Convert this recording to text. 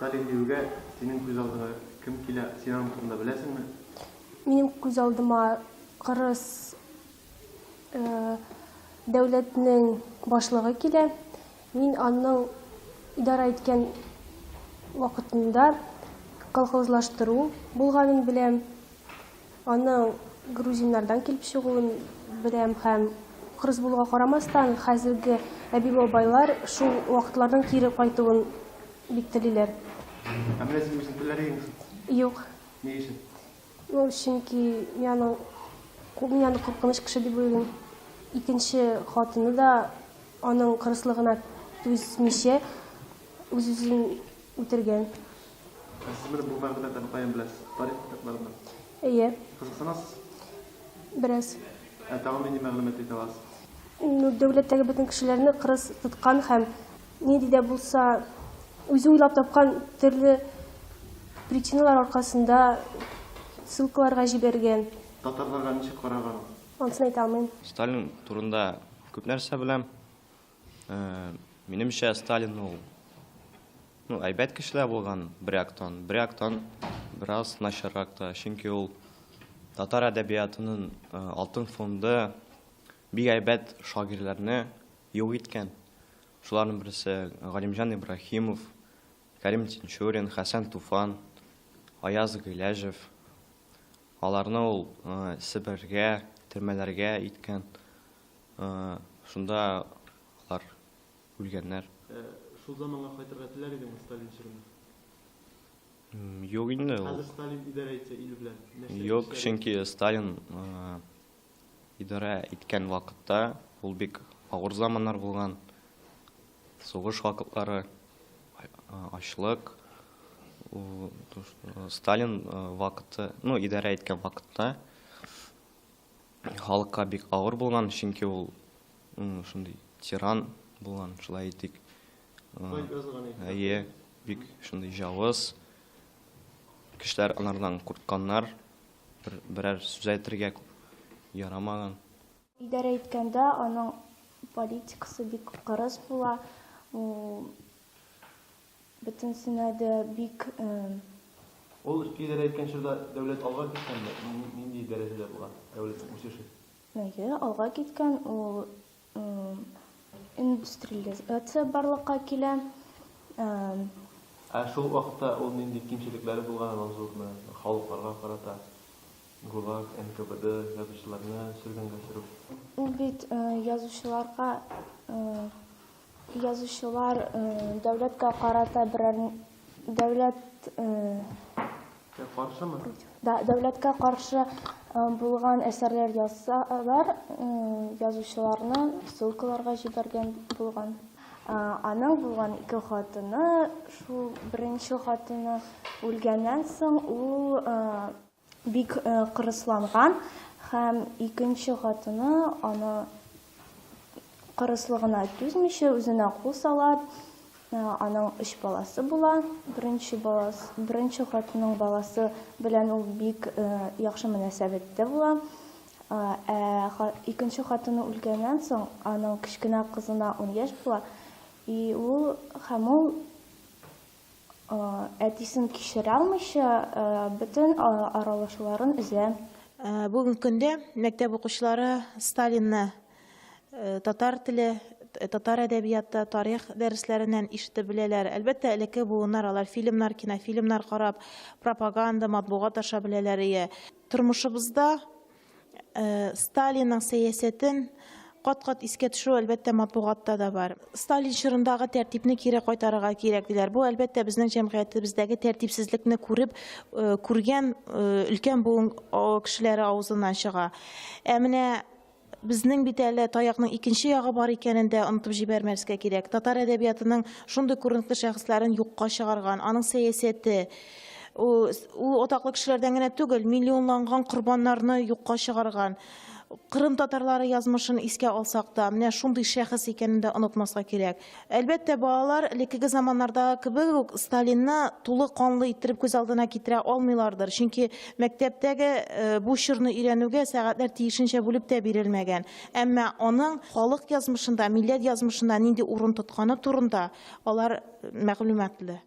Сталин диюгә синең күз алдыңа кем килә, син аның турында беләсеңме? Минем күз алдыма кырыс дәүләтнең башлыгы килә. Мин аның идарә иткән вакытында колхозлаштыру булганын беләм. Аның грузиннардан килеп чыгуын беләм һәм кырыс булуга карамастан, хәзерге әби-бабайлар шул вакытларның кире кайтуын бик телиләр. Ә менә син үзең теләр идеңме соң? Юк. Ни өчен? Ну, чөнки мин аның мин аны куркыныч кеше дип уйлыйм. Икенче хатыны да аның кырыслыгына түзмичә үз-үзен үтергән. Ә сез менә бу мәгълүматларны каян беләсез? Тарих китапларыннан? Әйе. Кызыксынасыз? Бераз. Ә тагын нинди мәгълүмат әйтә аласыз? Ну, дәүләттәге бөтен кешеләрне кырыс тоткан һәм нинди дә булса үзе уйлап тапкан төрле причиналар аркасында ссылкаларга җибәргән. Татарларга ничек караган ул? Анысын әйтә алмыйм. Сталин турында күп нәрсә беләм. Минемчә, Сталин ул ну, әйбәт кешеләр булган бер яктан, бер яктан бераз начаррак та, чөнки ул татар әдәбиятының алтын фонды бик әйбәт шагыйрьләрне юк иткән. Шуларның берсе Галимҗан Ибраһимов, Кәрим Тинчурин, Хәсән Туфан, Аяз Гыйләҗев. Аларны ул Себергә, төрмәләргә иткән. Шунда алар үлгәннәр. Шул заманга кайтырга теләр идеңме, Сталин чорына? Юк инде ул. Хәзер Сталин идарә итсә ил белән, нәрсә Юк, чөнки Сталин идарә иткән вакытта ул бик авыр заманнар булган. Сугыш вакытлары, ачлык. Сталин вакыты, ну, идарә иткән вакытта халыкка бик авыр булган, чөнки ул шундый тиран булган, шулай әйтик. Әйе, бик шундый җавыз. Кешеләр анардан куркканнар, бер, берәр сүз әйтергә ярамаган. Идарә иткәндә аның политикасы бик кырыс була. Ул Бөтенесенә дә бик. Ул идарә иткән чорда дәүләт алга киткәнме? Нинди дәрәҗәдә булган дәүләтнең үсеше? Әйе, алга киткән. Ул индустриализация барлыкка килә. Ә шул вакытта ул нинди кимчелекләре булган аның зур менә халыкларга карата? ГУЛАГ, НКВД, язучыларны сөргенгә сөрү. Ул бит язучыларга Язучылар дәүләткә карата берәр дәүләт каршымы? Да, дәүләткә каршы булган әсәрләр язсалар, язучыларны ссылкаларга җибәргән булган. Аның булган ике хатыны, шул беренче хатыны үлгәннән соң ул Бик кырысланган һәм икенче хатыны аны кырыслыгына түзмичә үзенә кул сала. Аның өч баласы була. Беренче баласы, беренче хатынның баласы белән ул бик яхшы мөнәсәбәттә була. Ә икенче хатыны үлгәннән соң, аның кечкенә кызына ун яшь була. И ул һәм ул Әтисен кичерә алмыйча, бөтен аралашуларын өзә. Бүгенге көндә мәктәп укучылары Сталинны татар теле, татар әдәбияты, тарих дәресләреннән ишетеп беләләр. Әлбәттә, элекке буыннар алар фильмнар, кинофильмнар карап, пропаганда, матбугат аша беләләр ие. Тормышыбызда Сталинның сәясәтен кат-кат искә төшерү, әлбәттә, матбугатта да бар. Сталин чорындагы тәртипне кире кайтарырга кирәк, диләр. Бу, әлбәттә, безнең җәмгыятебездәге тәртипсезлекне күреп, күргән өлкән буын кешеләре авызыннан чыга. Ә менә безнең бит әле таякның икенче ягы бар икәнен дә онытып җибәрмәскә кирәк. Татар әдәбиятының шундый күренекле шәхесләрен юкка чыгарган, аның сәясәте, Ул, ул атаклы кешеләрдән генә түгел, миллионланган корбаннарны юкка чыгарган. Кырым татарлары язмышын искә алсак та, менә шундый шәхес икәнен дә онытмаска кирәк. Әлбәттә, балалар элеккеге заманнардагы кебек үк Сталинны тулы канлы иттереп күз алдына китерә алмыйлардыр, чөнки мәктәптәге э, бу чорны өйрәнүгә сәгатьләр тиешенчә бүлеп тә бирелмәгән. Әмма аның халык язмышында, милләт язмышында нинди урын тотканы турында алар мәгълүматлы.